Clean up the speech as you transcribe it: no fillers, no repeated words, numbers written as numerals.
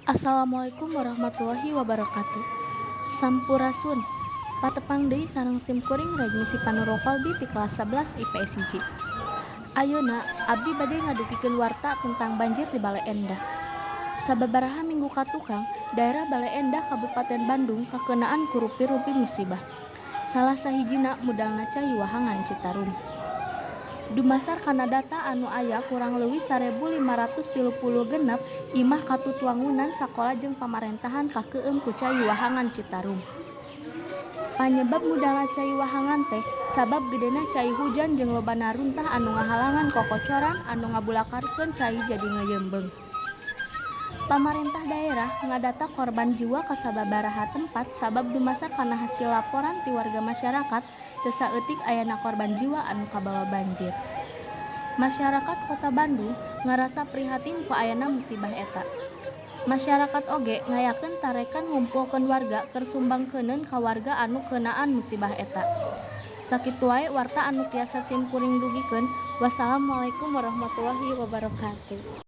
Assalamualaikum warahmatullahi wabarakatuh. Sampurasun. Patepang deui sareng simkuring Regni Sipanurul Qalbi ti kelas 11 IPS 1. Ayeuna abdi bade ngadugikeun warta tentang banjir di Bale Endah. Sababaraha minggu katukang, daerah Bale Endah, Kabupaten Bandung, kakeunaan ku rupi-rupi musibah. Salah sahijina mudalna cai wahangan Citarum. Dumasar kana data anu aya, kurang leuwih 1536 imah katut wangunan sakola jeung pamarentahan kakeueum ku cai wahangan Citarum. Panyebab mudalna cai wahangan teh sabab gedena cai hujan jeung lobana runtah anu ngahalangan kokocoran anu ngabulakarkeun cai jadi ngeuyeumbeung. Pamarentah daerah ngadata korban jiwa ka sababaraha tempat, sabab dumasar kana hasil laporan ti warga masyarakat teu saeutik ayana korban jiwa anu kabawa banjir. Masyarakat Kota Bandung ngarasa prihatin ku ayana musibah eta. Masyarakat oge ngayakeun tarekan ngumpulkeun warga keur sumbangkeuneun ka warga anu keunaan musibah eta. Sakitu wae warta anu tiasa simkuring dugikeun. Wassalamualaikum warahmatullahi wabarakatuh.